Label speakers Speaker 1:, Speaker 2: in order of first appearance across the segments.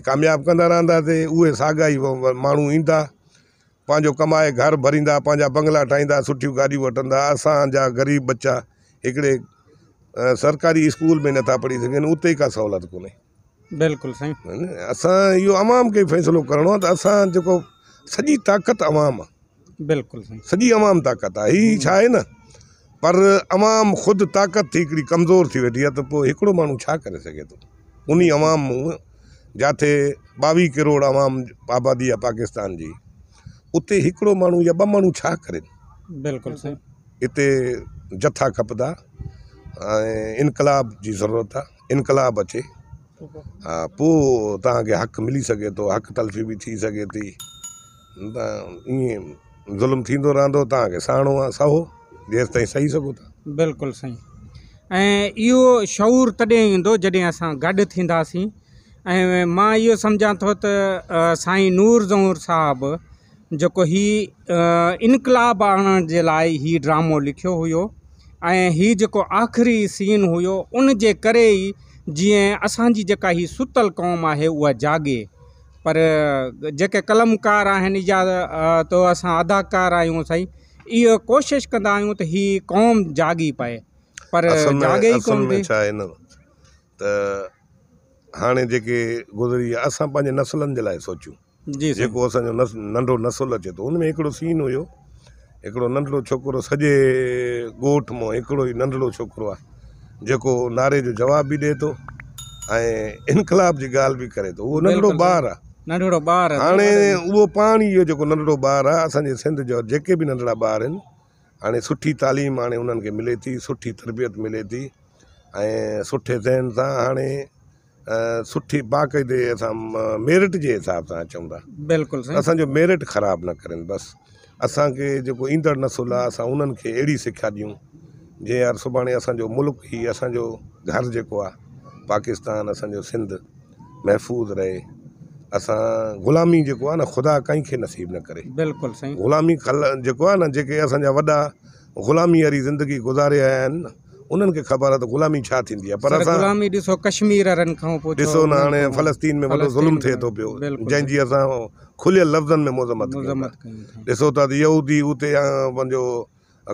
Speaker 1: ڪامياب ڪندا رهنداسي اهي ساڳا ئي ماڻهو ايندا پنهنجو ڪمائي گهر ڀريندا پنهنجا بنگلا ٺاهيندا سٺيون گاڏيون وٺندا اسان جا غريب ٻچا هڪڙي سرڪاري اسڪول ۾ نٿا پڙهي سگهن اتي ڪا سهولت ڪونهي.
Speaker 2: بلڪل سائين.
Speaker 1: اسان اهو عوام کي فيصلو ڪرڻو آهي ته اسان جيڪو سڄي طاقت عوام آهي.
Speaker 2: بلڪل سائين.
Speaker 1: سڄي عوام طاقت آهي هي ڇا آهي نه پر عوام خود طاقت ٿي هڪڙي ڪمزور ٿي ويٺي آهي ته پوء هڪڙو ماڻهو ڇا ڪري سگهي ٿو انهي عوام مون جاٿي 22 ڪروڙ عوام آبادي آهي پاڪستان جي اتي هڪڙو ماڻهو يا ٻه ماڻهو ڇا ڪرين.
Speaker 2: بلڪل سائين.
Speaker 1: اتي جٿا کپندا ۽ انقلاب جي ضرورت آهي انقلاب اچي ها پوء توهان کي حق ملي سگهي ٿو حق تلفي به ٿي سگهي ٿي ته ائين ظلم ٿيندو رهندو توهان کي سهڻو آهي سهو جيستائين سهي سگهو ٿا.
Speaker 2: بلڪل سائين ۽ اهو شعور تڏهن ايندو جڏهن اسان گڏ ٿينداسين ۽ مان اهو سمجهان ٿو ته سائين نور زئور صاحب جيڪو هي انقلاب آڻڻ جي لاء هي ڊرامو لکيو هيو ۽ هي جيڪو آخري سين هيو ان جي ڪري ئي جيئن اسان جي جيڪا هي ستل قوم آهي اها جاڳي پر جيڪي قلمڪار آهن يا تو اسان اداڪار آهيون سائين اهو ڪوشش ڪندا آهيون ته هي قوم جاڳي پئي پر جاڳي ئي
Speaker 1: اصل
Speaker 2: ڪونه
Speaker 1: ۾
Speaker 2: ٿي.
Speaker 1: ڇا آهي نه ته هاڻي جيڪي گذري ويا اسان پنهنجي نسلن جي لاء سوچيون.
Speaker 2: جي سائين.
Speaker 1: جيڪو اسان جو ننڍو نسل اچي ٿو ان ۾ هڪڙو سين هيو هڪڙو ننڍڙو ڇوڪرو سڄي ڳوٺ مان هڪڙو ئي ننڍڙو ڇوڪرو آهي جيڪو نعري جو جواب به ڏئي ٿو ۽ انقلاب جي ڳالهه به ڪري ٿو اهو ننڍڙو ٻار آهي
Speaker 2: ننڍڙو ٻار
Speaker 1: هاڻي اهو پاڻ ئي اهو جيڪو ننڍڙو ٻار آهي اسان جي سنڌ جو جيڪي به ننڍڙا ٻار آهن هاڻي سٺي تعليم هاڻي انهن کي ملي ٿي سٺي تربيت ملي ٿي ۽ سٺي ذهن سان هاڻي سٺي باقاعدي اسان ميرٽ جي حساب سان اچون ٿا.
Speaker 2: بلڪل سائين.
Speaker 1: اسان جو ميرٽ خراب نه ڪرين بس اسان کي جيڪو ايندڙ نسل آ اسان انهن کي اهڙي سکيا ڏيون جي يار سڀاڻي اسان جو ملڪ هي اسان جو گهر جيڪو آ پاڪستان اسان جو سنڌ محفوظ رهي اسان غلامي جيڪو آ نه خدا ڪنهن کي نصيب نه ڪري.
Speaker 2: بلڪل سائين.
Speaker 1: غلامي جيڪو آ نه جيڪي اسان جا وڏا غلامي واري زندگي گذاري آيا آهن نه انهن کي خبر آهي ته غلامي ڇا ٿيندي آهي پر
Speaker 2: سر
Speaker 1: اسان
Speaker 2: غلامي ڏسو ڪشمير وارن کان پڇو
Speaker 1: ڏسو نه هاڻي فلسطين ۾ وڏو ظلم ٿئي ٿو پيو جنهن جي اسان کليل لفظن ۾ مذمت ڪيون ٿا ڏسو ٿا ته يهودي اتي پنهنجو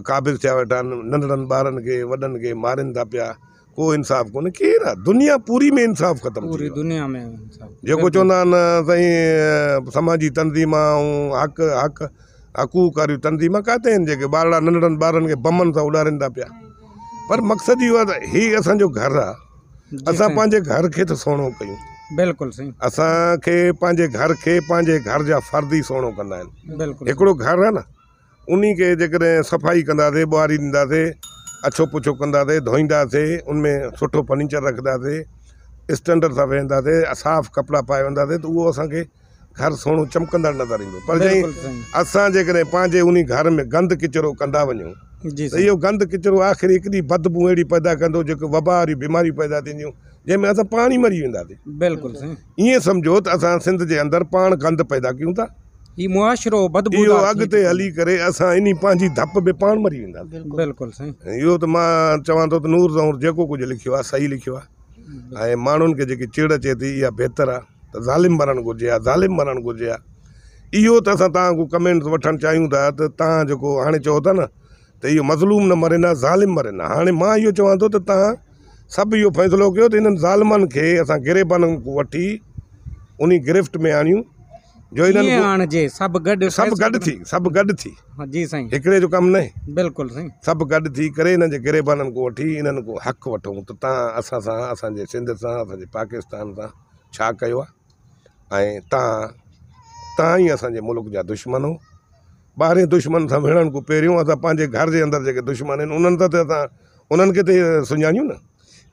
Speaker 1: قابض ٿيا ويٺا آهن ننڍڙن ٻارن کي وڏن کي مارين ٿا پيا ڪو انصاف ڪونهي ڪير آ دنيا پوري ۾ انصاف ختم ٿي
Speaker 2: پوري
Speaker 1: ويو آ.
Speaker 2: دنيا ۾ انصاف
Speaker 1: جيڪو چوندا آهن سائين سماجي تنظيما ۽ حق حق حقوق واريون تنظيما ڪاٿي آهن جيڪي ٻارڙا ننڍڙن ٻارن کي بمن سان اڏارين ٿا پيا پر مقصد اهو آهي ته هي اسان جو گهر آ اسان پنهنجي گهر کي ته سهڻو ڪيون.
Speaker 2: بلڪل سائين.
Speaker 1: اسان کي پنهنجي گهر کي پنهنجي گهر جا فرد ئي سهڻو ڪندا آهن.
Speaker 2: بلڪل.
Speaker 1: هڪڙو گهر آ نه انهي کي جيڪڏهن صفائي ڪنداسي، ٻهاري ڏينداسي، اڇو پڇو ڪنداسي، ڌوئينداسي، ان ۾ سٺو فرنيچر رکنداسي، اسٽينڊرڊ سان ويهنداسي، صاف ڪپڙا پائي وينداسي ته اهو اسان کي گهر سهڻو چمڪندڙ نظر ايندو پر جي اسان جيڪڏهن پنهنجي انهي گهر ۾ گند ڪچرو ڪندا وڃون ته اهو گند ڪچرو آخر هڪ ڏينهن بدبو اهڙي پيدا ڪندو جيڪو وبا واريون بيماريون پيدا ٿينديون جنهن ۾ اسان پاڻ ئي مري وينداسين.
Speaker 2: بلڪل سائين.
Speaker 1: ائين سمجهو ته اسان سنڌ جي اندر پاڻ گند پيدا ڪيون ٿا.
Speaker 2: هي معاشرو بدبودار
Speaker 1: اهو اڳتي هلي ڪري اسان انهي پنهنجي ڌپ ۾ پاڻ مري وينداسين.
Speaker 2: بلڪل سائين.
Speaker 1: اهو ته مان چوان ٿو ته نور زئور جيڪو ڪجهه لکيو آهي صحيح لکيو آهي ۽ ماڻهن کي جيڪي چڙ اچي ٿي اها بهتر آهي ته ظالم مرڻ گهرجي ها ظالم مرڻ گهرجي ها اهو ته اسان توهان کان ڪمينٽس وٺڻ چاهيون ٿا ته توهان جيڪو هاڻي چئو ٿا نه ته اهو مظلوم نه مرن ها ظالم مرن ها هاڻي مان اهو چوان ٿو ته توهان سڀ اهو فيصلو ڪيو ته انهن ظالمن کي اسان گريبانن کان وٺي انهي گرفت ۾ آڻيون جو انهن
Speaker 2: ڪيئن آڻجي سڀ گڏ
Speaker 1: سڀ گڏ ٿي سڀ گڏ ٿي
Speaker 2: جي سائين
Speaker 1: هڪڙي جو ڪم ناهي
Speaker 2: بلڪل سائين
Speaker 1: سڀ گڏ ٿي ڪري انهن جي گريبانن کان وٺي انهن کان حق وٺون ته تان اسان سان اسان جي سنڌ سان اسان جي پاڪستان سان ڇا ڪيو آهي ۽ تان تان ئي اسان جي ملڪ جا دشمن هو ٻاهرين دشمن سان وڙهڻ کان پهريون اسان پنهنجي گهر جي اندر جيڪي دشمن آهن انهن سان ته اسان انهن کي ته سڃاڻيون نه.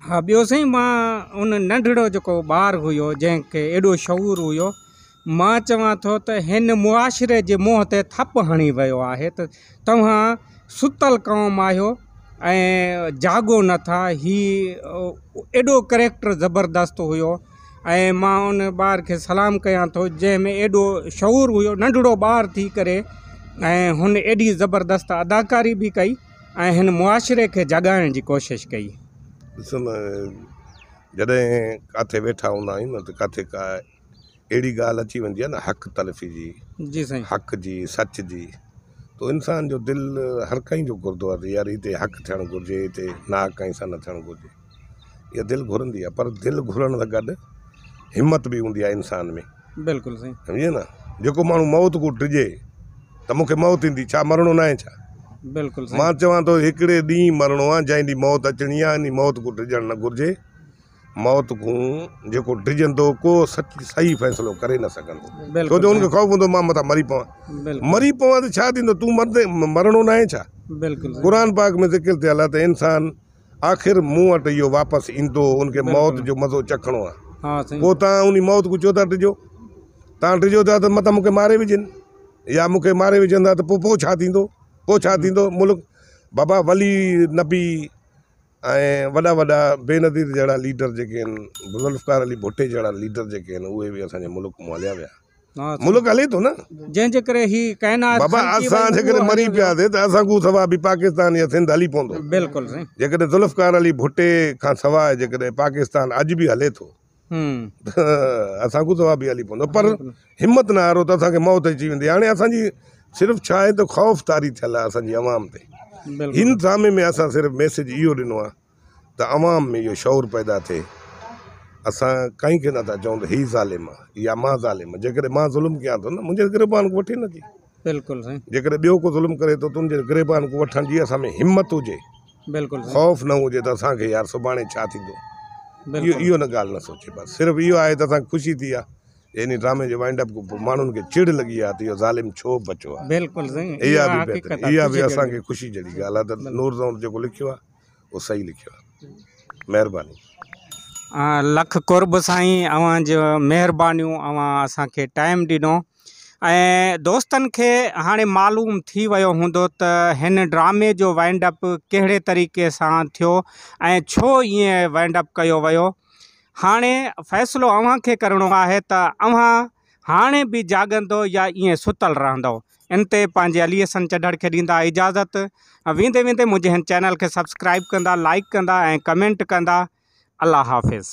Speaker 2: ها ٻيو سائين مان ان ننڍڙو جيڪو ٻار هيو جنهن کي ايڏو شعور هيو مان چوان ٿو ته هن معاشري جي منهن تي ٿپ هڻي ويو آهي ته توهان ستل قوم آهيو ۽ جاڳو نٿا هي ايڏو ڪريڪٽر زبردست هيو ۽ مان ان ٻار کي سلام ڪيان ٿو جنهن ۾ ايڏو شعور هيو ننڍڙو ٻار ٿي ڪري ۽ هن ايڏي زبردست اداڪاري به ڪئي ۽ هن معاشري کي جاڳائڻ جي ڪوشش ڪئي.
Speaker 1: ڏس نه جڏهن ڪاٿي ويٺا هوندا آهيون نه ته ڪاٿي ڪا اهڙي ڳالهه اچي ويندي آهي نه حق تلفي جي،
Speaker 2: جي سائين.
Speaker 1: حق جي، سچ جي تو انسان جو دل هر ڪنهن جو گهرندو آهي ته يار هتي حق ٿيڻ گهرجي هتي ناحق ڪنهن سان نه ٿيڻ گهرجي. اها دل گهرندي آهي پر دل گهرڻ سان گڏ همت به هوندي آهي انسان ۾.
Speaker 2: بلڪل سائين.
Speaker 1: سمجهي نه جيڪو ماڻهو موت کان ڊڄي ته مون کي موت ايندي ڇا مرڻو ناهي ڇا؟
Speaker 2: بلڪل سائين.
Speaker 1: مان چوان ٿو هڪڙي ڏينهن مرڻو آهي جنهن ڏينهن موت اچڻي آهي انهي موت کان ڊڄڻ نه گهرجي. موت کان جيڪو ڊڄندو ڪو سچ صحيح فيصلو ڪري نه سگهندو ڇو جو ان کي خوف هوندو مان متان مري پوان مري پوان ته ڇا ٿيندو تون مرندي مرڻو ناهي ڇا قرآن پاڪ ۾ ذڪر ٿيل آهي ته انسان آخر مون وٽ اهو واپس ايندو ان کي موت جو مزو چکڻو آهي پوء تان ان موت کان ڇو ٿا ڊڄو تان ڊڄو ٿا ته متان مون کي ماري وجهن يا مون کي ماري وجهندا ته پوء پوء ڇا ٿيندو پوء ڇا ٿيندو ملڪ بابا ولي نبي ۽ وڏا وڏا بينظير جهڙا ليڊر جيڪي آهن ذوالفقار علي ڀٽي جهڙا ليڊر جيڪي آهن اهي به اسان جي ملڪ مان هليا ويا ملڪ هلي ٿو نه
Speaker 2: جنهن جي ڪري هي ڪائنات
Speaker 1: بابا اسان جيڪڏهن مري پياسي ته اسان کان سواء به پاڪستان يا سنڌ هلي پوندو
Speaker 2: بلڪل سائين
Speaker 1: جيڪڏهن ذوالفقار علي ڀٽي کان سواء جيڪڏهن پاڪستان اڄ به هلي ٿو ته اسان کان سواء به هلي پوندو پر همت نه هارو ته اسان کي موت اچي ويندي هاڻي اسان جي صرف ڇا آهي ته خوف طاري ٿيل آهي اسان جي عوام تي هن ڊرامي ۾ اسان صرف ميسيج اهو ڏنو آهي ته عوام ۾ اهو شعور پيدا ٿئي اسان ڪنهن کي نٿا چئون ته هي ظالم آهي يا مان ظالم آهيان جيڪڏهن مان ظلم ڪيان ٿو نه منهنجي گريبان کان وٺي نه ٿي
Speaker 2: بلڪل سائين
Speaker 1: جيڪڏهن ٻيو ڪو ظلم ڪري ٿو تنهنجي گريبان کان وٺڻ جي اسان ۾ همت هجي
Speaker 2: بلڪل
Speaker 1: خوف نه هجي ته اسان کي يار سڀاڻي ڇا ٿيندو اهو اهو نه ڳالهه نه سوچي بس صرف اهو آهي ته اسان کي خوشي ٿي آهي ان ڊرامي جي وائنڊ اپ کان ماڻهن کي چڙ لڳي آهي ته اهو ظالم ڇو بچو آهي
Speaker 2: بلڪل سائين
Speaker 1: اها به بهترين اها به اسان کي خوشي جهڙي ڳالهه آهي ته نور زئون جيڪو لکيو آهي اهو صحيح لکيو آهي مهرباني.
Speaker 2: لک قرب سائين اوهان جو مهربانيون اوهان اسان کي ٽائيم ڏنو ۽ دوستن کي هاڻي معلوم ٿي ويو هوندو ته هن ڊرامي جو وائنڊ اپ ڪهڙي طريقي سان ٿيو ۽ ڇو ائين وائنڊ اپ ڪيو ويو هاڻي فيصلو اوهان کي ڪرڻو آهي ته اوهان هاڻي به جاڳندو يا ائين ستل رهندو. ان تي پنهنجي علي حسن چڍڙ کي ڏيندا اجازت. ويندي ويندي منهنجي هن چينل کي سبسڪرائيب ڪندا، لائيڪ ڪندا ۽ ڪمينٽ ڪندا. الله حافظ.